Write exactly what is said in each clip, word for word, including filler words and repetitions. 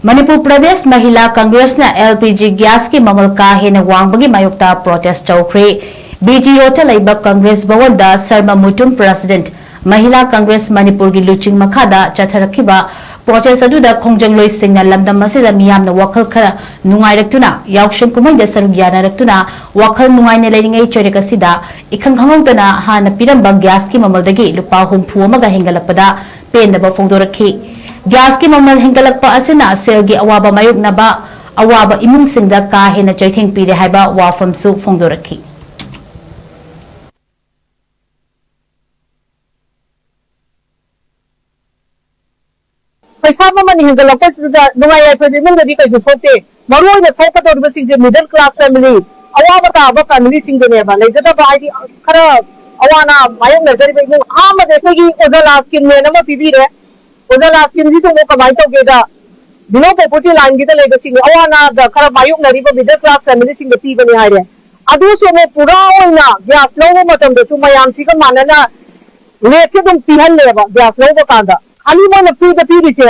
ꯃꯅꯤꯄꯨꯔ ꯄ꯭ꯔꯗꯦꯁ ꯃꯍꯤꯂꯥ ꯀꯪꯒ꯭ꯔꯦꯁꯅ L P G ꯒ꯭ꯌꯥꯁꯀꯤ ꯃꯃꯜ ꯀꯥ ꯍꯦꯟꯅ ꯋꯥꯡꯕꯒꯤ ꯃꯥꯌꯣꯛꯇ ꯄ꯭ꯔꯣꯇꯦꯁ ꯇꯧꯈ꯭ꯔꯦ꯫ ꯕꯤ ꯖꯤ ꯔꯣꯗꯇ ꯂꯩꯕ ꯀꯪꯒ꯭ꯔꯦꯁ ꯚꯋꯟꯗ ꯁꯔꯃ ꯃꯨꯇꯨꯝ, ꯄ꯭ꯔꯁꯤꯗꯦꯟꯠ, ꯃꯍꯤꯂꯥ ꯀꯪꯒ꯭ꯔꯦꯁ ꯃꯅꯤꯄꯨꯔꯒꯤ ꯂꯨꯆꯤꯡ ꯃꯈꯥꯗ ꯆꯠꯊꯔꯛꯈꯤꯕ ꯄ꯭ꯔꯣꯇꯦꯁ ꯑꯗꯨꯗ ꯈꯣꯡꯖꯪꯂꯣꯏꯁꯤꯡꯅ ꯂꯝꯗꯝ ꯑꯁꯤꯗ ꯃꯤꯌꯥꯝꯅ ꯋꯥꯈꯜ ꯈꯔ ꯅꯨꯡꯉꯥꯏꯔꯛꯇꯨꯅ, ꯌꯥꯎꯁꯪ ꯀꯨꯝꯍꯩꯗ ꯁꯔꯨꯛ ꯌꯥꯅꯔꯛꯇꯨꯅ ꯋꯥꯈꯜ ꯅꯨꯡꯉꯥꯏꯅ ꯂꯩꯔꯤꯉꯩ ꯆꯩꯔꯛ ꯑꯁꯤꯗ ꯏꯈꯪ ꯈꯪꯍꯧꯗꯅ ꯍꯥꯟꯅ ꯄꯤꯔꯝꯕ ꯒ꯭ꯌꯥꯁꯀꯤ ꯃꯃꯜꯗꯒꯤ ꯂꯨꯄꯥ ꯍꯨꯝꯐꯨ ꯑꯃꯒ ꯍꯦꯟꯒꯠꯂꯛꯄꯗ ꯄꯦꯟꯗꯕ ꯐꯣꯡꯗꯣꯔꯛꯈꯤ꯫ ꯒ꯭ꯌꯥꯁꯀꯤ ꯃꯃꯜ ꯍꯦꯟꯒꯠꯂꯛꯄ ꯑꯁꯤꯅ ꯁꯦꯜꯒꯤ ꯑꯋꯥꯕ ꯃꯥꯌꯣꯛꯅꯕ ꯑꯋꯥꯕ ꯏꯃꯨꯡꯁꯤꯡꯗ ꯀꯥ ꯍꯦꯟꯅ ꯆꯩꯊꯦꯡ ꯄꯤꯔꯦ ꯍꯥꯏꯕ ꯋꯥꯐꯝꯁꯨ ꯐꯣꯡꯗꯣꯔꯛꯈꯤ꯫ ꯄꯩꯁꯥ ꯃꯃꯜ ꯍꯦꯟꯒꯠꯂꯛꯄꯁꯤꯗ ꯅꯨꯡꯉꯥꯏ ꯌꯥꯏꯐꯕ ꯏꯃꯨꯡꯗꯗꯤ ꯀꯩꯁꯨ ꯁꯣꯛꯇꯦ꯫ ꯃꯔꯨ ꯑꯣꯏꯅ ꯁꯣꯛꯀꯗꯧꯔꯤꯕꯁꯤꯡꯁꯦ middle class family, ꯑꯋꯥꯕ ꯇꯥꯕ family ꯁꯤꯡꯗꯨꯅꯦꯕ꯫ ꯂꯩꯖꯗꯕ ꯍꯥꯏꯗꯤ ꯈꯔ ꯑꯋꯥ ꯑꯅꯥ ꯃꯥꯌꯣꯛꯅꯖꯔꯤꯕ ꯏꯃꯨꯡ꯫ ꯑꯍꯥꯟꯕꯗ ꯑꯩꯈꯣꯏꯒꯤ ꯎꯖꯥꯂꯥ scheme ꯅ ꯑꯃ ꯄꯤꯕꯤꯔꯦ꯫ ꯎꯖꯥꯂꯥ scheme ꯁꯤꯁꯨ ꯑꯃꯨꯛ ꯀꯃꯥꯏꯅ ꯇꯧꯒꯦꯗ, below poverty line ꯒꯤꯗ ꯂꯩꯕꯁꯤꯡ, ꯑꯋꯥ ꯑꯅꯥꯗ ꯈꯔ ꯃꯥꯌꯣꯛꯅꯔꯤꯕ middle class family ꯁꯤꯡꯗ ꯄꯤꯕꯅꯤ ꯍꯥꯏꯔꯦ꯫ ꯑꯗꯨꯁꯨ ꯑꯃꯨꯛ ꯄꯨꯔꯥ ꯑꯣꯏꯅ ꯒ꯭ꯌꯥꯁ ꯂꯧꯕ ꯃꯇꯝꯗꯁꯨ ꯃꯌꯥꯝꯁꯤꯒ ꯃꯥꯟꯅꯅ rate ꯁꯦ ꯑꯗꯨꯝ ꯄꯤꯍꯜꯂꯦꯕ ꯒ꯭ꯌꯥꯁ ꯂꯧꯕ ꯀꯥꯟꯗ꯫ ꯈꯥꯂꯤ ꯃꯣꯏꯅ free ꯗ ꯄꯤꯔꯤꯁꯦ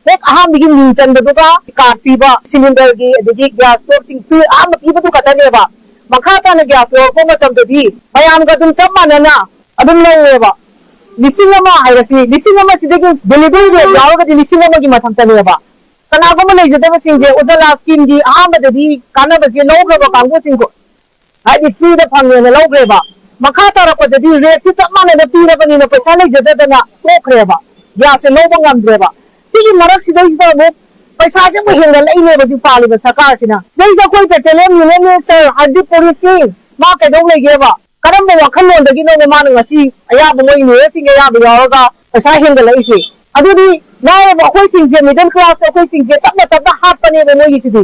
ꯍꯦꯛ ꯑꯍꯥꯟꯕꯒꯤ ꯃꯤꯡ ꯆꯟꯕꯗꯨꯒ card ꯄꯤꯕ, cylinder ꯒꯤ ꯑꯗꯒꯤ gas stove ꯁꯤꯡ free ꯑꯍꯥꯟꯕ ꯄꯤꯕꯗꯨ ꯈꯛꯇꯅꯦꯕ꯫ ꯃꯈꯥ ꯇꯥꯅ ꯒ꯭ꯌꯥꯁ ꯂꯧꯔꯛꯄ ꯃꯇꯝꯗꯗꯤ ꯃꯌꯥꯝꯒ ꯑꯗꯨꯝ ꯆꯞ ꯃꯥꯟꯅꯅ ꯑꯗꯨꯝ ꯂꯧꯋꯦꯕ꯫ ꯂꯤꯁꯤꯡ ꯑꯃ ꯍꯥꯏꯔꯁꯤ, ꯂꯤꯁꯤꯡ ꯑꯃ ꯁꯤꯗꯒꯤ delivery rate ꯌꯥꯎꯔꯒꯗꯤ ꯂꯤꯁꯤꯡ ꯑꯃꯒꯤ ꯃꯊꯛꯇꯅꯦꯕ꯫ ꯀꯅꯥꯒꯨꯝꯕ ꯂꯩꯖꯗꯕꯁꯤꯡꯁꯦ ꯎꯖꯥꯂꯥ scheme ꯒꯤ ꯑꯍꯥꯟꯕꯗꯗꯤ ꯀꯥꯟꯅꯕꯁꯦ ꯂꯧꯈ꯭ꯔꯕ ꯀꯥꯡꯕꯨꯁꯤꯡꯗꯣ, ꯍꯥꯏꯗꯤ free ꯗ ꯐꯪꯉꯦꯅ ꯂꯧꯈ꯭ꯔꯦꯕ꯫ ꯃꯈꯥ ꯇꯥꯔꯛꯄꯗꯗꯤ rate ꯁꯤ ꯆꯞ ꯃꯥꯟꯅꯅ ꯄꯤꯔꯕꯅꯤꯅ ꯄꯩꯁꯥ ꯂꯩꯖꯗꯗꯅ ꯇꯣꯛꯈ꯭ꯔꯦꯕ, ꯒ꯭ꯌꯥꯁꯁꯦ ꯂꯧꯕ ꯉꯝꯗ꯭ꯔꯦꯕ꯫ ꯁꯤꯒꯤ ꯃꯔꯛꯁꯤꯗꯩꯁꯤꯗ ꯑꯃꯨꯛ ꯄꯩꯁꯥꯁꯦ ꯑꯃꯨꯛ ꯍꯦꯟꯒꯠꯂꯛꯏꯅꯦꯕ ꯍꯧꯖꯤꯛ ꯄꯥꯜꯂꯤꯕ ꯁꯔꯀꯥꯔꯁꯤꯅ꯫ ꯁꯤꯗꯩꯁꯤꯗ ꯑꯩꯈꯣꯏ petroleum union minister ꯍꯔꯗꯤꯞ ꯄꯨꯔꯤ ꯁꯤꯡ, ꯃꯥ ꯀꯩꯗꯧ ꯂꯩꯒꯦꯕ? ꯀꯔꯝꯕ ꯋꯥꯈꯜꯂꯣꯟꯗꯒꯤꯅꯣꯅꯦ ꯃꯥꯅ ꯉꯁꯤ ꯑꯌꯥꯕ, ꯃꯣꯏ ꯃꯦꯌꯔꯁꯤꯡꯒꯤ ꯑꯌꯥꯕ ꯌꯥꯎꯔꯒ ꯄꯩꯁꯥ ꯍꯦꯟꯒꯠꯂꯛꯏꯁꯦ? ꯑꯗꯨꯗꯤ ꯂꯥꯏꯔꯕ ꯑꯩꯈꯣꯏꯁꯤꯡꯁꯦ, middle class ꯑꯩꯈꯣꯏꯁꯤꯡꯁꯦ ꯇꯞꯅ ꯇꯞꯅ ꯍꯥꯠꯄꯅꯦꯕ ꯃꯣꯏꯒꯤꯁꯤꯗꯤ꯫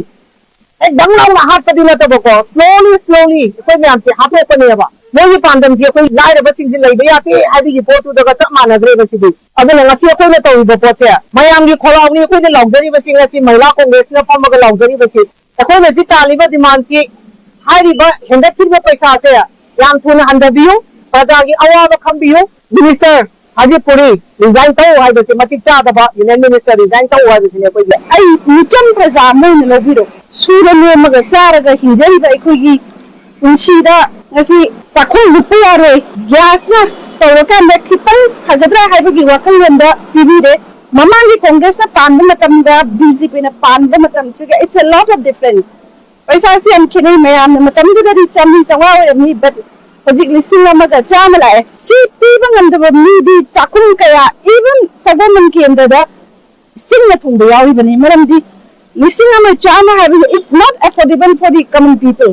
ꯍꯦꯛ ꯗꯪ ꯂꯥꯎꯅ ꯍꯥꯠꯄꯗꯤ ꯅꯠꯇꯕꯀꯣ, slowly slowly ꯑꯩꯈꯣꯏ ꯃꯌꯥꯝꯁꯦ ꯍꯥꯠꯇꯣꯛꯄꯅꯦꯕ꯫ ꯃꯣꯏꯒꯤ ꯄꯥꯟꯗꯝꯁꯦ ꯑꯩꯈꯣꯏ ꯂꯥꯏꯔꯕꯁꯤꯡꯁꯦ ꯂꯩꯕ ꯌꯥꯗꯦ ꯍꯥꯏꯕꯒꯤ ꯄꯣꯠꯇꯨꯗꯒ ꯆꯞ ꯃꯥꯟꯅꯈ꯭ꯔꯦꯕ ꯁꯤꯗꯤ꯫ ꯑꯗꯨꯅ ꯉꯁꯤ ꯑꯩꯈꯣꯏꯅ ꯇꯧꯔꯤꯕ ꯄꯣꯠꯁꯦ, ꯃꯌꯥꯝꯒꯤ ꯈꯣꯜꯂꯥꯎꯅꯤ ꯑꯩꯈꯣꯏꯅ ꯂꯥꯎꯖꯔꯤꯕꯁꯤ, ꯉꯁꯤ ꯃꯍꯤꯂꯥ ꯀꯣꯡꯒ꯭ꯔꯦꯁꯅ ꯐꯝꯃꯒ ꯂꯥꯎꯖꯔꯤꯕꯁꯤ꯫ ꯑꯩꯈꯣꯏꯅ ꯍꯧꯖꯤꯛ ꯇꯥꯜꯂꯤꯕ demand ꯁꯤ, ꯍꯥꯏꯔꯤꯕ ꯍꯦꯟꯒꯠꯈꯤꯕ ꯄꯩꯁꯥꯁꯦ ꯌꯥꯝ ꯊꯨꯅ ꯍꯟꯊꯕꯤꯌꯨ, ꯄ꯭ꯔꯖꯥꯒꯤ ꯑꯋꯥꯕ ꯈꯪꯕꯤꯌꯨ꯫ Minister ꯑꯗꯤꯄꯨꯔꯤ ꯔꯤꯖꯥꯏꯟ ꯇꯧ ꯍꯥꯏꯕꯁꯦ ꯃꯇꯤꯛ ꯆꯥꯗꯕ ꯌꯨꯅꯤꯌꯟ ꯃꯤꯅꯤꯁꯇꯔ ꯔꯤꯖꯥꯏꯟ ꯇꯧ ꯍꯥꯏꯕꯁꯤꯅꯦ ꯑꯩꯈꯣꯏꯒꯤ꯫ ꯑꯩ ꯃꯤꯆꯝ ꯄ꯭ꯔꯖꯥ ꯑꯃ ꯑꯣꯏꯅ ꯂꯧꯕꯤꯔꯣ꯫ ꯁꯨꯔ ꯅꯣꯝꯃꯒ ꯆꯥꯔꯒ ꯍꯤꯡꯖꯔꯤꯕ ꯑꯩꯈꯣꯏꯒꯤ ꯄꯨꯟꯁꯤꯗ ꯉꯁꯤ ꯆꯥꯛꯈꯨꯝ ꯂꯨꯞꯄ ꯌꯥꯔꯣꯏ, ꯒ꯭ꯌꯥꯁꯅ ꯇꯧꯔꯀꯥꯟꯗ ꯈꯤꯇꯪ ꯐꯒꯗ꯭ꯔꯥ ꯍꯥꯏꯕꯒꯤ ꯋꯥꯈꯜꯂꯣꯟꯗ ꯄꯤꯕꯤꯔꯦ꯫ ꯃꯃꯥꯡꯒꯤ ꯀꯣꯡꯒ꯭ꯔꯦꯁꯅ ꯄꯥꯟꯕ ꯃꯇꯝꯗ ꯕꯤ ꯖꯦ ꯄꯤꯅ ꯄꯥꯟꯕ ꯃꯇꯝꯁꯤꯒ it's a lot of difference꯫ ꯄꯩꯁꯥꯁꯤ ꯌꯥꯝ ꯈꯦꯠꯅꯩ꯫ ꯃꯌꯥꯝꯅ ꯃꯇꯝꯗꯨꯗꯗꯤ ꯆꯥꯝꯃꯔꯤ ꯆꯥꯝꯃꯉꯥ ꯑꯣꯏꯔꯝꯃꯤ, but ꯍꯧꯖꯤꯛ ꯂꯤꯁꯤꯡ ꯑꯃꯒ ꯆꯥꯝꯃ ꯂꯥꯛꯑꯦ꯫ ꯁꯤ ꯄꯤꯕ ꯉꯝꯗꯕ ꯃꯤꯗꯤ ꯆꯥꯛꯈꯨꯝ ꯀꯌꯥ, even ꯁꯒꯣꯜꯕꯟ ꯀꯦꯟꯗ꯭ꯔꯗ ꯁꯤꯡꯅ ꯊꯣꯡꯕ ꯌꯥꯎꯔꯤꯕꯅꯤ꯫ ꯃꯔꯝꯗꯤ ꯂꯤꯁꯤꯡ ꯑꯃ ꯆꯥꯝꯃ ꯍꯥꯏꯕꯁꯤ it's not affordable for the common people꯫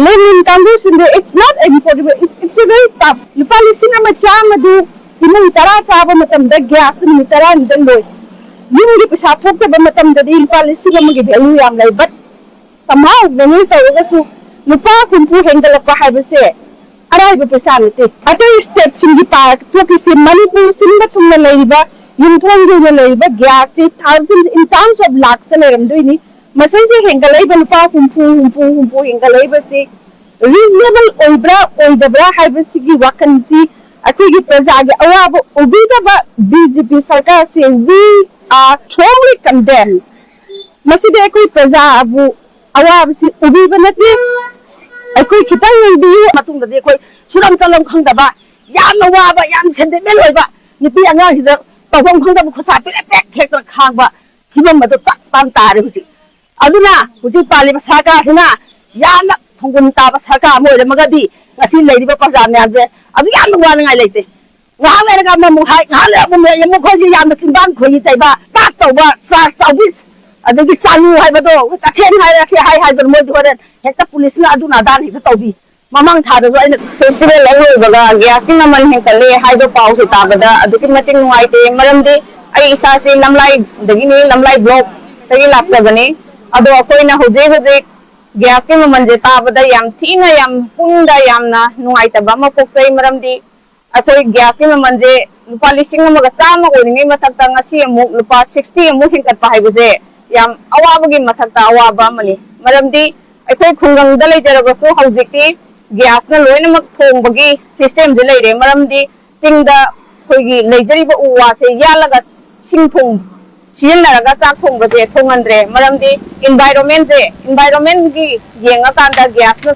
Layman ꯀꯥꯡꯕꯨꯁꯤꯡꯗ it's not affordable, it's a very tough꯫ ꯂꯨꯄꯥ ꯂꯤꯁꯤꯡ ꯑꯃ ꯆꯥꯝꯃꯗꯨ ꯏꯃꯨꯡ ꯇꯔꯥ ꯆꯥꯕ ꯃꯇꯝꯗ ꯒ꯭ꯌꯥꯁꯇꯨ ꯅꯨꯃꯤꯠ ꯇꯔꯥꯅꯤꯗ ꯂꯣꯏ꯫ ꯌꯨꯝꯒꯤ ꯄꯩꯁꯥ ꯊꯣꯛꯇꯕ ꯃꯇꯝꯗꯗꯤ ꯂꯨꯄꯥ ꯂꯤꯁꯤꯡ ꯑꯃꯒꯤ value ꯌꯥꯝ ꯂꯩ, but somehow manage ꯇꯧꯔꯒꯁꯨ ꯂꯨꯄꯥ ꯍꯨꯝꯐꯨ ꯍꯦꯟꯒꯠꯂꯛꯄ ꯍꯥꯏꯕꯁꯦ ꯑꯔꯥꯏꯕ ꯄꯩꯁꯥ ꯅꯠꯇꯦ꯫ ꯑꯇꯩ ꯁ꯭ꯇꯦꯠꯁꯤꯡꯒꯤ ꯄꯥ ꯊꯣꯛꯈꯤꯁꯦ, ꯃꯅꯤꯄꯨꯔ ꯁꯤꯟꯕ ꯊꯨꯡꯅ ꯂꯩꯔꯤꯕ ꯌꯨꯝꯊꯣꯡꯒꯤ ꯑꯣꯏꯅ ꯂꯩꯔꯤꯕ ꯒ꯭ꯌꯥꯁꯁꯤ thousands in terms of lakhs ꯇ ꯂꯩꯔꯝꯗꯣꯏꯅꯤ꯫ ꯃꯁꯤꯁꯦ ꯍꯦꯟꯒꯠꯂꯛꯏꯕ ꯂꯨꯄꯥ ꯍꯨꯝꯐꯨ, ꯍꯨꯝꯐꯨ, ꯍꯨꯝꯐꯨ ꯍꯦꯟꯒꯠꯂꯛꯏꯕꯁꯤ reasonable ꯑꯣꯏꯕ꯭ꯔꯥ ꯑꯣꯏꯗꯕ꯭ꯔꯥ ꯍꯥꯏꯕꯁꯤꯒꯤ ꯋꯥꯈꯜꯁꯤ ꯑꯩꯈꯣꯏꯒꯤ ꯄ꯭ꯔꯖꯥꯒꯤ ꯑꯋꯥꯕ ꯎꯕꯤꯗꯕ ꯕꯤ ꯖꯦ ꯄꯤ ꯁꯔꯀꯥꯔꯁꯦ we are strongly condemn꯫ ꯃꯁꯤꯗꯤ ꯑꯩꯈꯣꯏ ꯄ꯭ꯔꯖꯥꯕꯨ ꯑꯋꯥꯕꯁꯤ ꯎꯕꯤꯕ ꯅꯠꯇꯦ꯫ ꯑꯩꯈꯣꯏ ꯈꯤꯇꯪ ꯌꯦꯡꯕꯤꯌꯨ꯫ ꯃꯇꯨꯡꯗꯗꯤ ꯑꯩꯈꯣꯏ ꯁꯨꯔꯝ ꯆꯠꯂꯝ ꯈꯪꯗꯕ, ꯌꯥꯝꯅ ꯋꯥꯕ, ꯌꯥꯝ ꯁꯦꯟꯗꯦꯕꯦꯜ ꯑꯣꯏꯕ, ꯅꯨꯄꯤ ꯑꯉꯥꯡꯁꯤꯗ ꯇꯧꯐꯝ ꯈꯪꯗꯕ, ꯈꯨꯠꯁꯥ ꯄꯦꯛ ꯄꯦꯛ ꯍꯦꯛꯇ ꯈꯥꯡꯕ ꯐꯤꯕꯝ ꯑꯗꯨ ꯆꯞ ꯆꯥꯅ ꯇꯥꯔꯦ ꯍꯧꯖꯤꯛ꯫ ꯑꯗꯨꯅ ꯍꯧꯖꯤꯛ ꯄꯥꯜꯂꯤꯕ ꯁꯔꯀꯥꯔꯁꯤꯅ ꯌꯥꯝꯅ ꯊꯣꯡꯒꯨꯟ ꯇꯥꯕ ꯁꯔꯀꯥꯔ ꯑꯃ ꯑꯣꯏꯔꯝꯃꯒꯗꯤ ꯉꯁꯤ ꯂꯩꯔꯤꯕ ꯄ꯭ꯔꯖꯥ ꯃꯌꯥꯝꯁꯦ ꯑꯗꯨ ꯌꯥꯝꯅ ꯋꯥꯅꯤꯡꯉꯥꯏ ꯂꯩꯇꯦ꯫ ꯉꯥꯏꯍꯥꯛ ꯂꯩꯔꯒ ꯑꯃꯃꯨꯛ ꯍꯥꯏ, ꯉꯥꯏꯍꯥꯛ ꯂꯩꯔꯒ ꯑꯃꯃꯨꯛ ꯍꯥꯏ, ꯑꯃꯨꯛ ꯑꯩꯈꯣꯏꯁꯦ ꯌꯥꯝꯅ ꯆꯤꯟꯕꯥꯟ ꯈꯣꯏꯔꯤ ꯇꯩꯕ, ꯇꯥꯛ ꯇꯧꯕ, ꯆꯥꯛ ꯆꯥꯎꯕꯤ, ꯑꯗꯒꯤ ꯆꯥꯅꯨ ꯍꯥꯏꯕꯗꯣ, ꯇꯁꯦꯡꯅ ꯍꯥꯏꯔꯁꯦ, ꯍꯥꯏ ꯍꯥꯏꯗꯅ ꯃꯣꯏꯗꯤ ꯍꯣꯔꯦꯟ ꯍꯦꯛꯇ ꯄꯨꯂꯤꯁꯅ ꯑꯗꯨꯅ ꯑꯗꯥꯅ ꯍꯦꯛꯇ ꯇꯧꯕꯤ꯫ ꯃꯃꯥꯡ ꯊꯥꯗꯁꯨ ꯑꯩꯅ ꯐꯦꯁꯇꯤꯚꯦꯜ ꯍꯦꯛ ꯂꯣꯏꯕꯒ ꯒ꯭ꯌꯥꯁꯀꯤ ꯃꯃꯜ ꯍꯦꯟꯒꯠꯂꯦ ꯍꯥꯏꯕ ꯄꯥꯎꯁꯦ ꯇꯥꯕꯗ ꯑꯗꯨꯛꯀꯤ ꯃꯇꯤꯛ ꯅꯨꯡꯉꯥꯏꯇꯦ꯫ ꯃꯔꯝꯗꯤ ꯑꯩ ꯏꯁꯥꯁꯦ ꯂꯝꯂꯥꯏꯗꯒꯤꯅꯤ, ꯂꯝꯂꯥꯏ ꯕ꯭ꯂꯣꯛꯇꯒꯤ ꯂꯥꯛꯆꯕꯅꯤ꯫ ꯑꯗꯣ ꯑꯩꯈꯣꯏꯅ ꯍꯧꯖꯤꯛ ꯍꯧꯖꯤꯛ ꯒ꯭ꯌꯥꯁꯀꯤ ꯃꯃꯜꯁꯦ ꯇꯥꯕꯗ ꯌꯥꯝ ꯊꯤꯅ, ꯌꯥꯝ ꯄꯨꯛꯅꯤꯡꯗ ꯌꯥꯝꯅ ꯅꯨꯡꯉꯥꯏꯇꯕ ꯑꯃ ꯄꯣꯛꯆꯩ꯫ ꯃꯔꯝꯗꯤ ꯑꯩꯈꯣꯏ ꯒ꯭ꯌꯥꯁꯀꯤ ꯃꯃꯜꯁꯦ ꯂꯨꯄꯥ ꯂꯤꯁꯤꯡ ꯑꯃꯒ ꯆꯥꯝꯃ ꯑꯣꯏꯔꯤꯉꯩ ꯃꯊꯛꯇ ꯉꯁꯤ ꯑꯃꯨꯛ ꯂꯨꯄꯥ sixty ꯑꯃꯨꯛ ꯍꯦꯟꯒꯠꯄ ꯍꯥꯏꯕꯁꯦ ꯌꯥꯝ ꯑꯋꯥꯕꯒꯤ ꯃꯊꯛꯇ ꯑꯋꯥꯕ ꯑꯃꯅꯤ꯫ ꯃꯔꯝꯗꯤ ꯑꯩꯈꯣꯏ ꯈꯨꯡꯒꯪꯗ ꯂꯩꯖꯔꯕꯁꯨ ꯍꯧꯖꯤꯛꯇꯤ ꯒ꯭ꯌꯥꯁꯅ ꯂꯣꯏꯅꯃꯛ ꯊꯣꯡꯕꯒꯤ systemꯁꯦ ꯂꯩꯔꯦ꯫ ꯃꯔꯝꯗꯤ ꯆꯤꯡꯗ ꯑꯩꯈꯣꯏꯒꯤ ꯂꯩꯖꯔꯤꯕ ꯎ ꯋꯥꯁꯦ ꯌꯥꯜꯂꯒ ꯁꯤꯡ ꯊꯣꯡ ꯁꯤꯖꯤꯟꯅꯔꯒ ꯆꯥꯛ ꯊꯣꯡꯕꯁꯦ ꯊꯣꯡꯍꯟꯗ꯭ꯔꯦ꯫ ꯃꯔꯝꯗꯤ environment ꯁꯦ, environment ꯀꯤ ꯌꯦꯡꯉꯀꯥꯟꯗ gas ꯅ